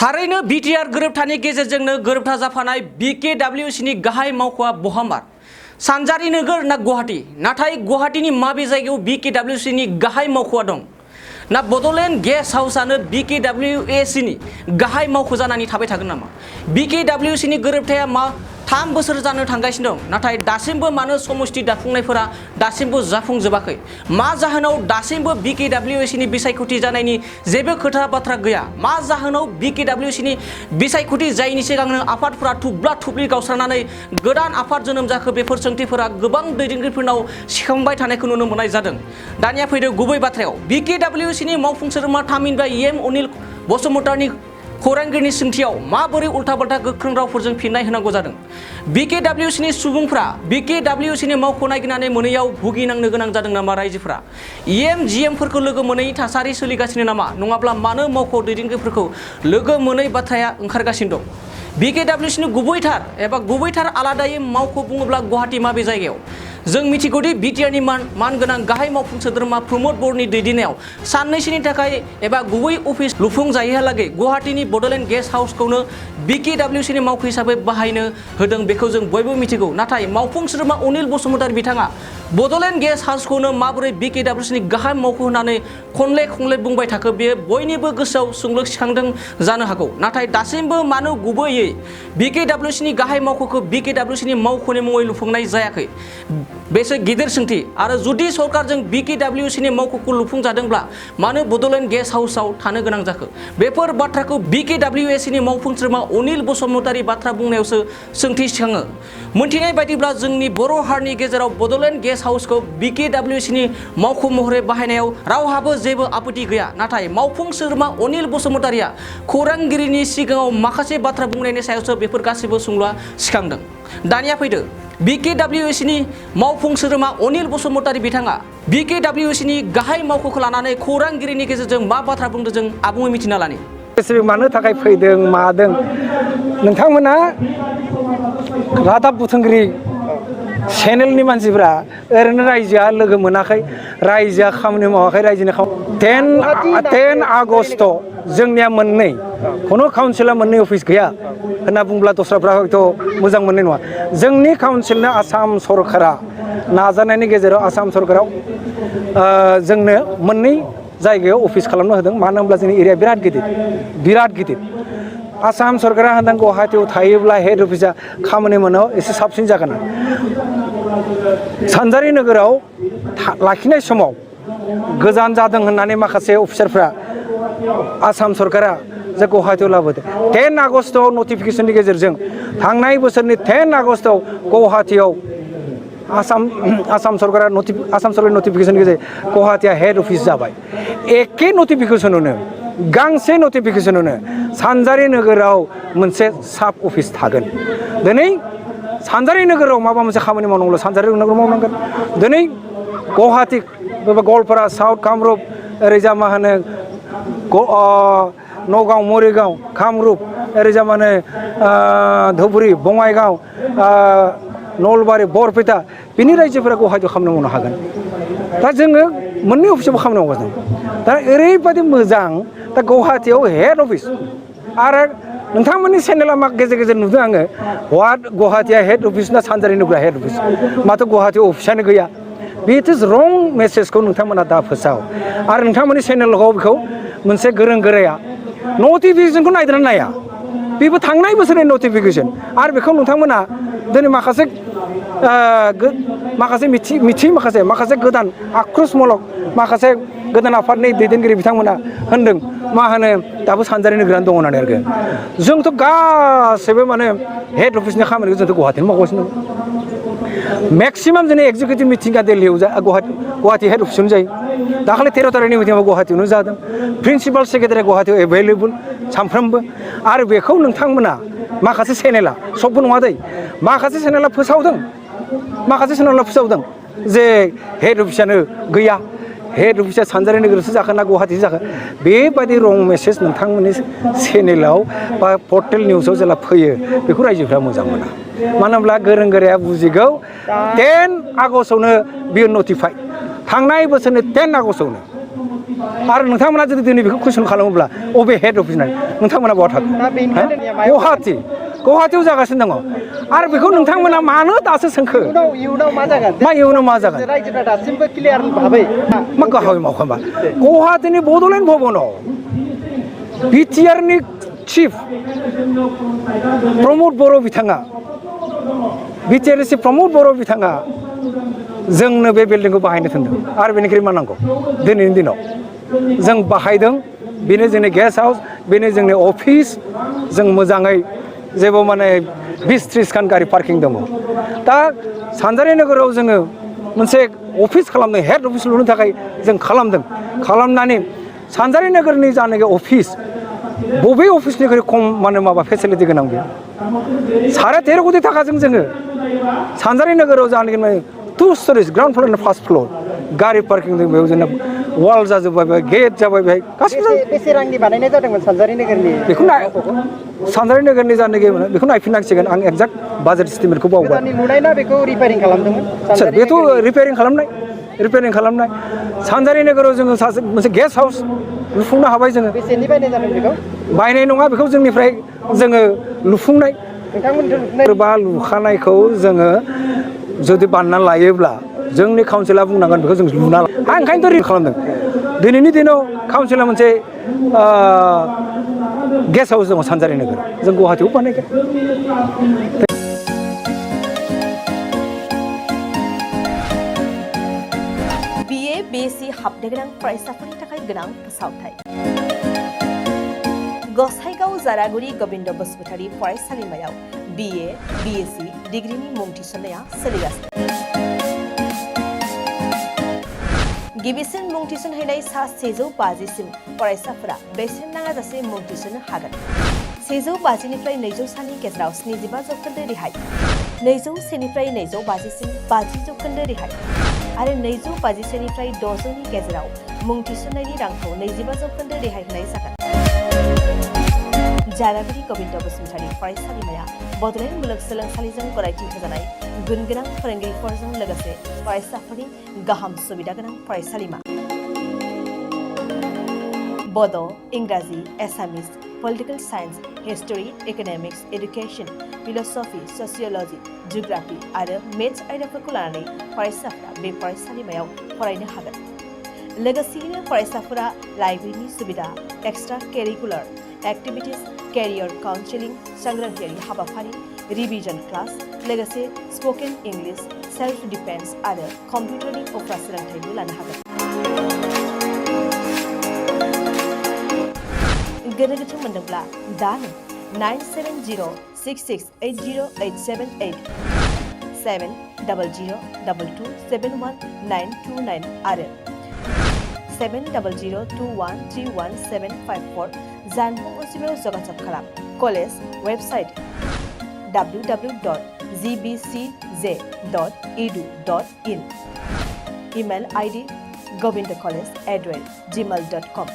थारैनो बिटिआर गोरोबथानि गेजेरजोंनो गोरोबथा जाफानाय बिकेडब्लिउसिनि गाहाय मावख'आ बहामार सानजारि नोगोर ना गुवाहाटी नाथाय गुवाहाटीनि माबे जायगायाव बिकेडब्लिउसिनि गाहाय मावख'आ दं ना बडलेण्ड गेस्ट हाउसआनो बिकेडब्लिउएसिनि गाहाय मावख' जानानै थाबाय थागोन नामा बिकेडब्लिउसिनि गोरोबथाया मा 3 बोसोर जानो थांगासिनो दं नाथाय दासिमबो मानो समष्टि दाफुंनायफोरा दासिमबो जाफुंजोबाखै मा जाहोनाव दासिमबो बिकेडब्लिउएसिनि बिसायख'थि जानायनि जेबो खोथा बाथ्रा गैया मा जाहोनाव बिकेडब्लिउएसिनि बिसायख'थि जायैनि सिगांनो आफादफोरा थुब्ला थुब्लि गावस्रानानै गोदान आफाद जोनोम जाखो बेफोर सोंथिफोरा गोबां दैदेनगिरिफोरनाव सिखांबाय थानायखौ नुनो मोननाय जादों दानिया फैदो गुबै बाथ्रायाव बिकेडब्लिउएसिनि मावफुं सोद्रोमा थामहिनबा एम अनिल बसुमतारीनि खौरांगिरिनि सोंथियाव माबोरै उल्था बाल्था गोख्रों रावफोरजों फिननाय होनांगौ जादों बिकेडब्लिउसिनि सुबुंफ्रा बिकेडब्लिउसिनि मावख' नागिरनानै मोनैयाव भुगिनांनो गोनां जादों नामा रायजोफोरा जिएमफोरखौ लोगो मोनै थासारि सोलिगासिनो नामा नङाब्ला मानो मावख' दैदेनगिरिफोरखौ लोगो मोनै बाथ्राया ओंखारगासिनो दं बिकेडब्लिउसिनि गुबैथार आलादायै मावख' बुङोब्ला गुवाहाटी माबे जायगायाव जों मिथिगौदि बिटिआरनि मानगोनां गाहाय मावफुं सोद्रोमा प्रमद बर'नि दैदेननायाव साननैसोनि थाखाय एबा गुबै अफिस लुफुंजायैहालागै गुवाहाटीनि बडलेण्ड गेस्ट हाउसखौनो बिकेडब्लिउसिनि मावख' हिसाबै बाहायनो होदों बेखौ जों बयबो मिथिगौ नाथाय मावफुं सोद्रोमा अनिल बसुमतारी बिथाङा बडलेण्ड गेस्ट हाउसखौनो माबोरै बिकेडब्लिउसिनि गाहाय मावख' होननानै खनले बुंबाय थाखो बेयो बयनिबो गोसोआव सोंलु सिखांदों जानो हागौ नाथाय दासिमबो मानो गुबैयै बिकेडब्लिउसिनि गाहाय मावख'खौ बिकेडब्लिउसिनि मावख'नि मुङै लुफुंनाय जायाखै बेसो गिदिर सोंथि आरो जुदि सरकारजों बिकेडब्लिउसिनि मावख'खौ लुफुंजादोंब्ला मानो बडलेण्ड गेस्ट हाउसआव थानो गोनां जाखो बेफोर बाथ्राखौ बिकेडब्लिउएसिनि मावफुं सोद्रोमा अनिल बसुमतारी बाथ्रा बुंनायावसो सोंथि सिखाङो मोनथिनाय बायदिब्ला जोंनि बर' हारिनि गेजेराव बडलेण्ड गेस्ट हाउसखौ बिकेडब्लिउसिनि मावख' महरै बाहायनायाव रावहाबो जेबो आपत्ति गैया नाथाय मावफुं सोद्रोमा अनिल बसुमतारीया खौरांगिरिनि सिगाङाव माखासे बाथ्रा बुंनायनि सायावसो बेफोर गासैबो सोंलुआ सिखांदों दानिया फैदो बिकेडब्लिउएसिनि मावफुं सोद्रोमा अनिल बसुमतारी बिथाङा बिकेडब्लिउएसिनि गाहाय मावख'खौ लानानै खौरांगिरिनि गेजेरजों मा बाथ्रा बुंदों जों आबुङै मिथिना लानि मानो थाखाय फैदों मादों नोंथांमोना रादाब बुथुमगिरि चेनेलनि मानसिफ्रा ओरैनो रायजोआ लोगो मोनाखै रायजोआ खामानि मावाखै रायजोनि 10 आगस्ट जोंनिया मोननै खुनु काउन्सिला मोननै अफिस गैया होनना बुंब्ला दस्राफ्रा हयथ' मोजां मोननाय नङा जोंनि काउन्सिलनो आसाम सरकारा नाजानायनि गेजेराव आसाम सरकाराव जोंनो मोननै जायगायाव अफिस खालामनो होदों मानो होनब्ला जोंनि एरिया बिराद गिदिर आसाम सरकारा होनदों गुवाहाटीयाव थायोब्ला हेड अफिसा खामानि मोनाव एसे साबसिन जागोन सानजारि नोगोराव लाखिनाय समाव गोजान जादों होननानै माखासे अफिसारफ्रा आसाम सरकारा जे गुवाहाटीयाव लाबोदों 10 आगस्टआव नटिफिकेसननि गेजेरजों थांनाय बोसोरनि 10 आगस्टआव गुवाहाटीयाव आसाम सरकारा नटिफिकेसननि गेजेरजों गुवाहाटीया हेड अफिस जाबाय एखे नटिफिकेसनावनो गांसे नटिफिकेसनावनो सानजारि नोगोराव मोनसे साब अफिस थागोन दिनै सानजारि नोगोराव माबा मोनसे खामानि मावनांगौ सानजारि नोगोराव मावनांगोन दिनै गुवाहाटी गवालपारा साउथ कामरुप ओरैजा मा होनो नगाव मरिगाव कामरुप ओरैजा मा होनो धुबुरी बङाइगाव नलबारि बरपेटा बिनि रायजोफोरा गुवाहाटीयाव खामानि मावनो हागोन दा जोङो मोननै अफिसावबो खामानि मावगासिनो दा ओरैबायदि मोजां दा गुवाहाटीयाव हेड अफिस आरो नोंथांमोननि चेनेला मा गेजेर नुदों आङो गुवाहाटीया हेड अफिस ना सानजारि नोगोरा हेड अफिस माथो गुवाहाटीयाव अफिसानो गैया बेथ' रं मेसेजखौ नोंथांमोना दा फोसाव आरो नोंथांमोननि चेनेलाव बेखौ मोनसे गोरों गोराया नटिफिकेसनखौ नायदोंना नाया बेबो थांनाय बोसोरनि नटिफिकेसन आरो बेखौ नोंथांमोना दिनै माखासे माखासे गोदान आक्रोशमूलक माखासे गोदान आफादनि दैदेनगिरि बिथांमोना होनदों मा होनो दाबो सानजारि नोगोरानो दङ होननानै आरो जोंथ' गासैबो माने हेड अफिसनि खामानिखौ जोंथ' गुवाहाटीयाव मावगासिनो मेक्सिमाम जोंनि एक्जिकिउटिभ मिटिंआ दिल्लीयाव गुवाहाटी हेड अफिसावनो जायो दाखालि 13 तारिखनि मिटिंआ गुवाहाटीयावनो जादों प्रिन्सिपाल सेक्रेटारिया गुवाहाटीयाव एभेलेबल सानफ्रोमबो आरो बेखौ नोंथांमोना माखासे चेनेला सबबो नङा दै माखासे चेनेला फोसावदों जे हेड अफिसानो गैया हेड अफिसा सानजारि नोगोरावसो जाखो ना गुवाहाटी जाखो बेबायदि रं मेसेज नोंथांमोननि चेनेलाव बा पर्टेल निउसाव जेला फैयो बेखौ रायजोफ्रा मोजां मोना मानो होनब्ला गोरों गोराया बुजिगौ 10 आगस्टआवनो बियो नटिफाइड थांनाय बोसोरनि 10 आगस्टआवनो आरो नोंथांमोना जुदि दिनै बेखौ कुइसन खालामोब्ला अबे हेड अफिस होननानै नोंथांमोना बहा थागोन गुवाहाटि गुवाहाटियाव जागासिनो दङ आरो बेखौ नोंथांमोना मानो दासो सोंखो इयुनाव मा जागोन मा इयुनाव मा जागोन रायजोफ्रा दासिमबो क्लियार भाबै मा गाहाय मावखांबा गुवाहाटिनि बड'लेण्ड भबनाव बिटिआरनि चिफ प्रमद बर' बिथाङा बिटिआरनि चिफ प्रमद बर' बिथाङा जोंनो बे बिल्डिंखौ बाहायनो थिनदों आरो बेनिख्रुइ मा नांगौ दिनैनि दिनाव जों बाहायदों बेनो जोंनि गेस्ट हाउस बेनो जोंनि अफिस जों मोजाङै जेबो माने 20-30 खान गारि पार्किं दङ दा सानजारि नोगोराव जोङो मोनसे अफिस खालामदों हेड अफिस लुनो थाखाय जों खालामनानै सानजारि नोगोरनि जानाखि अफिस बबे अफिसनिख्रुइ खम माने माबा फेसिलिटि गोनां बेयो 13.5 कोटि थाखाजों जोङो सानजारि नोगोराव जानाखि 2 storage ground floor and first floor गारि पार्किं दं बेयाव जोंना वाल जाजोब्बाय बेहाय गेट जाबाय बेहाय गासिबो बेसे रांनि बानायनाय जादोंमोन सानजारि नोगोरनि बेखौ सानजारि नोगोरनि जानाखि बेखौ नायफिननांसिगोन आं एक्जाक्ट बाजेट स्टिमेटखौ बावबाय गोदाननि लुनाय ना बेखौ रिपेयारिं खालामदोंमोन बेथ' रिपेयारिं खालामनाय सानजारि नोगोराव जोङो सासे मोनसे गेस्ट हाउस लुफुंनो हाबाय जोङो बेसेनि बायनाय जादों बेखौ बायनाय नङा बेखौ जोंनिफ्राय जोङो लुफुंनाय नोंथांमोन बा लुखानायखौ जोङो जुदि बानना लायोब्ला जोंनि काउन्सिला बुंनांगोन बेखौ जों लुना आं ओंखायनोथ' रिल खालामदों दिनैनि दिनाव काउन्सिला मोनसे गेस्ट हाउस दङ सानजारि नोगोर जों गुवाहाटियाव बानायगोन BA BSc हाबनो गोनां फरायसाफोरनि थाखाय गोनां फोसावथाय गसाइगाव जारागुरि गोविन्द बसुमतारी फरायसालिमायाव BA BSc डिग्रीनि मुं थिसननाया सोलिगासिनो गिबिसिन मुं थिसनहैनाय सा 150 सिम फरायसाफोरा बेसेन नाङाजासे मुं थिसननो हागोन 150 निफ्राय 200 सानि गेजेराव 75% रेहाय 201 निफ्राय 250 सिम 50% रेहाय आरो 250 निफ्राय 600 नि गेजेराव मुं थिसननायनि रांखौ 25% रेहाय होनाय जागोन जारागुरि गोविन्द बसुमतारी फरायसालिमाया बड'लेण्ड मुलुगसोलोंसालिजों गनायथि होजानाय गुन गोनां फोरोंगिरिफोरजों लोगोसे फरायसाफोरनि गाहाम सुबिदा गोनां फरायसालिमा बड', इंराजि, Assamese, political science, history, economics, education, philosophy, sociology, geography आरो मेथ्स आयदाफोरखौ लानानै फरायसाफोरा बे फरायसालिमायाव फरायनो हागोन लोगोसेयैनो फरायसाफोरा लाइब्रेरिनि सुबिदा extra curricular activities career counselling सांग्रांथियारि हाबाफारि रिविजन क्लास लोगोसे स्पोकन इंग्लिश सेल्फ डिफेन्स आरो कम्पिउटारनि उफ्रा सोलोंथायबो लानो हागोन गोनो गोथो मोनदोंब्ला दानो 9706680878 70022271929 आरो 7002131754 जानबुं अनजिमायाव जगाजग खालाम college website www.gbcj.edu.in email ID govindacollege@gmail.com